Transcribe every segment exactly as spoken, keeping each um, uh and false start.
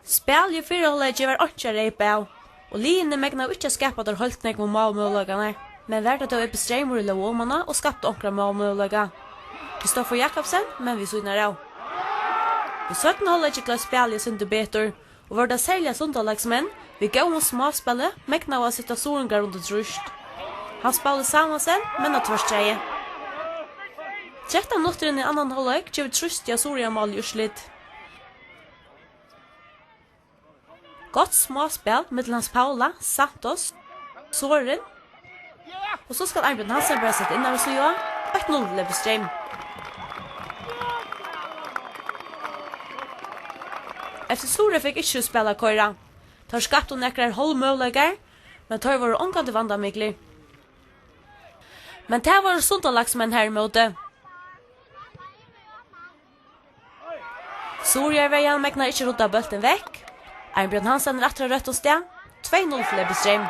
Spælið í fyrra hálvleiki var einki at reypa av, og liðini megnaðu ikki at skapa teir heilt nógvu málmøguleikarnar, men var tað tó Ebbi Streymur ið lóg omaná og skapti onkran málmøguleika. Kristoffer Jakobsen, men við síðuna av. Í seinna hálvleiki glapp spælið eitt sindur betur, og vóru tað serliga sundalagsmenn, við góðum smáspæli, megnaðu at seta suðuroyingar undir trýst. Hans Pauli Samuelsen, men á tvørstræði. Trettan minuttir inn í annan hálvleik gevur trýstið á Suðuroyarmálið úrslit. Gott smáspæl millum Hans Paula, Santos, Sorin. Og so skal Arnbjørn Hansen bara seta inn av síðu. Eitt null til Ebbi Streym. F C Suðuroy fekk ikki spæl at koyra. Teir skaptu nakrar hálvmøguleikar, men teir vóru ongantíð vandamiklir. Men tað vóru sundalagsmenn har ímóti. Suðuroyarverjan megnar ikki rudda bóltin vekk. Arnbjørn Hansen er aftur á røttum stað. Tvey null til Ebbi Streym.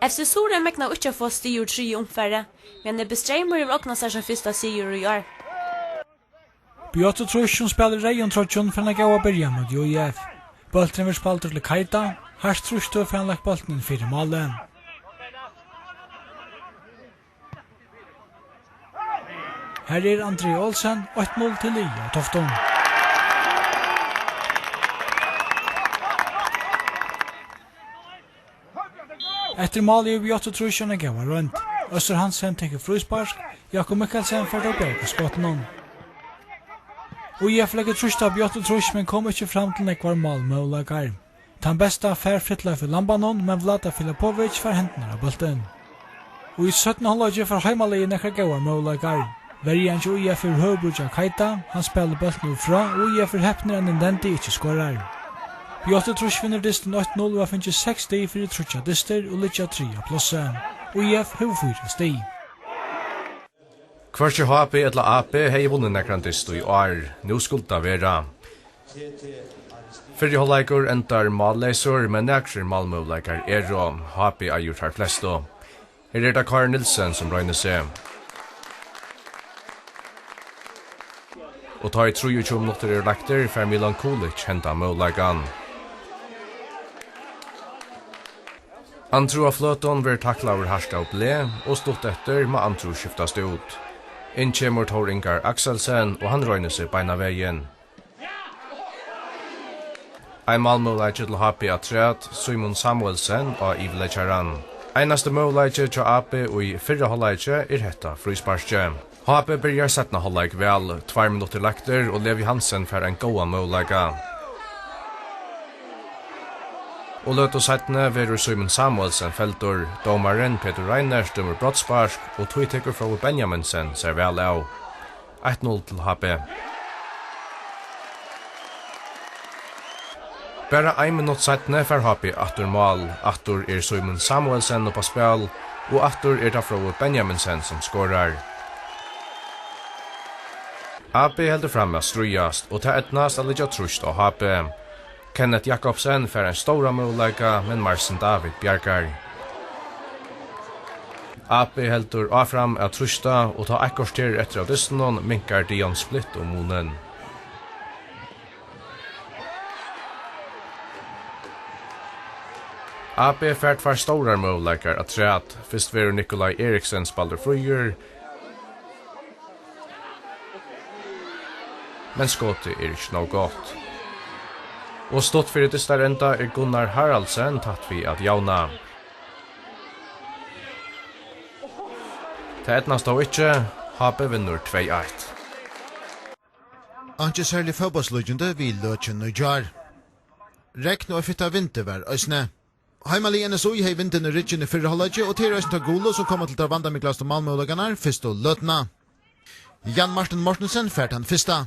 F C Suðuroy megnar ikki at fáa stig úr triðja umfari, men Ebbi Streymur hevur ognað sær sín fyrsta sigur í ár. B áttaogtrýss, sum spælir í reyðum troyggjum, fær eina góða byrjan móti U I F. Bólturin verður spældur til Keita. Hart trýstur, fær hann lagt bóltin inn fyri málið. Her er Andri Olsen, eitt null til liðið á Toftum. Eftir málið er B áttaogtrýss eina góða roynd. Øssur Hansen tekur fríspark, Jakob Mikkelsen fær tó bjargað skotinum. U I F leggur trýst á B áttaogtrýss, men kom ikki fram til nógvar málmøguleikar. Tann besta fær Fritleif í lambanum, men Vlada Filipovic fær hendurnar á bóltin. Og í seinna hálvleiki fær heimaliðið nakrar góðar møguleikar. Verjan hjá U I F hevur høvuðbrúk á Keita, hann spælir bóltin út frá, og U I F er hepnir, at Ndendi ikki skorar. B áttaogtrýss vinnur dystin eitt null og hevur fingið seks stig fyri tríggjar dystir og liggja á triðja plássi. U I F hevur fýra stig. Hvørki H B ella A B hevði vunnið nakran dyst í ár. Nú skuldi tað vera. Fyrri hálvleikur endar málleysur, men nakrir málmøguleikar eru. H B eigur teir flestu. Her er tað Kári Nielsen, sum roynir seg. Og tá ið trýogtjúgu minuttir eru leiktir, fær Milan Kulic henda møguleikan. Andrew á fløtum verður taklaður hart av Ble, og stutt eftir má Andrew skiftast út. Inn kemur Tór Ingar Akselsen, og hann roynir seg beinanvegin. Ein málmøguleiki til H B afturat, Símun Samuelsen á yvirleggjaran. Einasti møguleiki hjá A B í fyrra hálvleiki er hetta frísparkið. H B byrjar seinna hálvleik væl, tveir minuttir leiktir og Levi Hansen fær ein góðan møguleika. Og løtu seinni verður Símun Samuelsen feldur. Dómarin, Petur Reinert, dømir brotsspark, og tí tekur Fróði Benjaminsen sær væl av. Eitt null til H B. Bara ein minutt seinni fær H B aftur mál. Aftur er Símun Samuelsen upp á spæl, og aftur er tað Fróði Benjaminsen, sum skorar. A B heldur fram at stríðast, og tað eydnast at leggja trýst á H B. Kenneth Jakobsen fær ein stóran møguleika, men Marcin David bjargar. A B heldur áfram at trýsta, og tá eitt korter er eftir av dystinum, minkar Dion Splitt um munin. A B fær tveir stórar møguleikar afturat. Fyrst verður Nikolaj Eriksen spældur fríur, men skotið er ikki nóg gott. Og stutt fyri dystarenda er Gunnar Haraldsen tætt við at javna. Tað eydnast tó ikki. H B vinnur tvey eitt. Einki serlig fótbóltslíkindi við løtuni í gjár. Regn og fitt av vindi var eisini. Heimalið N S Í hevði vindin í ryggjum í fyrra hálvleiki, og tað eru eisini teir gulu, sum koma til teir vandamiklastu málmøguleikarnar fyrstu løtuna. Jan Martin Mortensen fær tann fyrsta.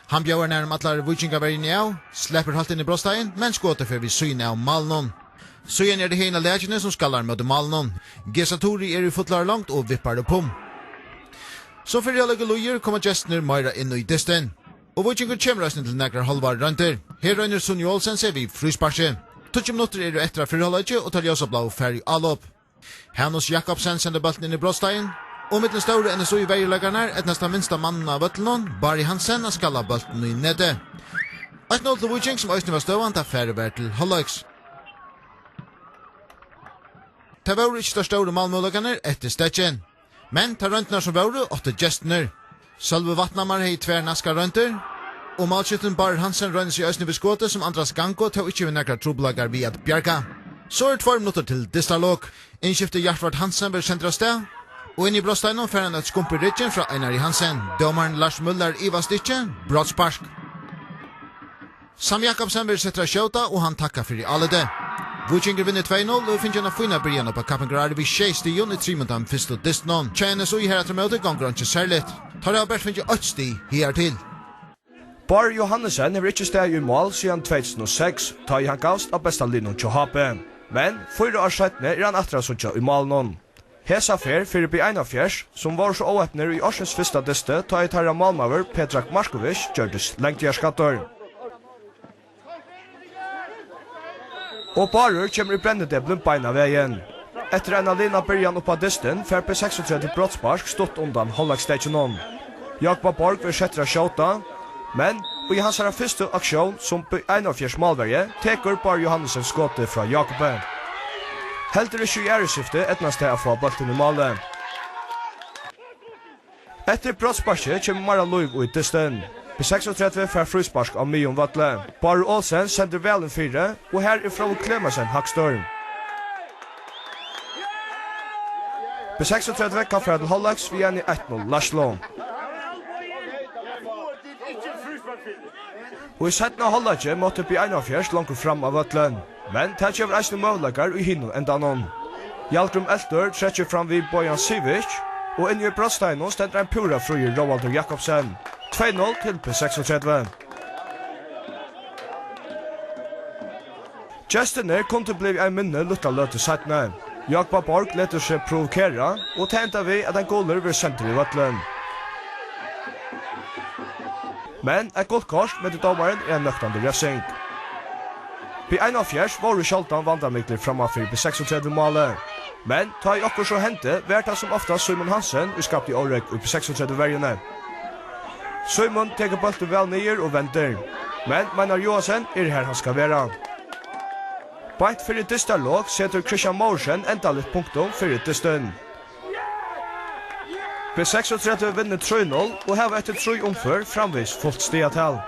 Hann bjóðar nærum allar víkingaverjini av, sleppur heilt inn í brotsteigin, men skotið fer við síðuna av málinum. Síðan er tað hin á lakjuni, sum skallar móti málinum. Gesa Turi er í fullari longd og vippar upp um. Sum fyrri hálvleikur líður, koma gestirnir meira inn í dystin. Og Víkingur kemur eisini til nakrar hálvar royndir. Her roynir Sonny Olsen seg við frísparki. Tíggju minuttir eru eftir av fyrra hálvleiki, og tað ljósabláu fær í álop. Hanus Jakobsen sendir bóltin inn í brotsteigin, og millum stóru N S Í-verjuleikararnar eydnast tað minsta manninum á vøllinum, Bárði Hansen, at skalla bóltin í netið. Eitt null til Víking, sum eisini var støðan, tá farið var til hálvleiks. Tað vóru ikki teir stóru málmøguleikarnir eftir steðgin, men tær royndirnar, sum vóru, áttu gestirnir. Sølvi Vatnhamar hevði tvær naskar royndir, og málskjúttin Bárður Hansen roynir seg eisini við skotið, sum Andras Gango tó ikki hevur nakrar trupulleikar við at bjarga. So eru tveir minuttir til dystarlok. Innskiftið Jartvard Hansen verður sendur avstað, og inn í brotsteiginum fær hann eitt skump í ryggin frá Einari Hansen. Dómarin Lars Møller ivast ikki. Brotsspark. Sam Jakobsen verður settur at skjóta, og hann takkar fyri álitið. Víkingur vinnur tvey null og hevur fingið eina fína byrjan upp á kappingarárið við sjey stigum í trimum av teimum fyrstu dystunum. Hjá N S Í her aftur á móti gongur einki serligt. Teir hava bert fingið eitt stig higartil. Bárður Johannesen hevur ikki staðið í mál síðan tvey túsund og seks, tá ið hann gavst av besta liðnum hjá H B. Men fýra ár seinni er hann aftur at síggja í málinum. Hesa ferð fyri B einoghálvfjerðs, sum vóru so óhepnir í ársins fyrsta dysti, tá ið teirra málmaður Petrak Markovic gjørdist langtíðarskaddur. Og Bárður kemur í brennidepilin beinan vegin. Eftir eina lina byrjan upp á dystin fær B seksogtretivu brotsspark stutt undan hálvleikssteðginum. Jákup á Borg verður settur at skjóta, men í hansara fyrstu aksjón sum B einoghálvfjerðs málverji tekur Bárður Johannesen skotið frá Jákupi. Heldur ikki í aðru skifti eydnast tað at fáa bóltin í málið. Eftir brotssparkið kemur meira lív í dystin. B seksogtretivu fær fríspark á miðjum vølli. Bárður Olsen sendir væl inn fyri, og her er Fróði Clemensen hægstur. B seksogtretivu kann fara til hálvleiks við eini eitt null leiðslu. Og í seinna hálvleiki mátti B einoghálvfjerðs longur fram á vøllin, men tað gevur eisini møguleikar í hinum endanum. Hjalgrím Eltur trekkir fram við Bojan Sivic, og inni í brotsteiginum stendur ein púra fríur Róaldur Jakobsen. Tvey null til B seksogtretivu. Gestirnir kundu blivið ein minni lítla løtu seinni. Jákup á Borg letur seg provokera, og tað endar við, at ein gulur verður sendur í vøllin. Men eitt gult kort, metir dómarin, er ein nøktandi revsing. B einoghálvfjerðs vóru sjáldan vandamiklir framman fyri B seksogtretivu málið. Men tá ið okkurt so hendi, var tað sum oftast Símun Hansen, ið skapti órógv í B seksogtretivu verjuni. Símun tekur bóltin væl niður og vendir. Men Meinar Joensen er har, hann skal vera. Beint fyri dystarlok setur Kristian Mouritzen endaligt punktum fyri dystin. B seksogtretivu vinnur trý null og hava eftir trý umfør framvegis fult stigatal.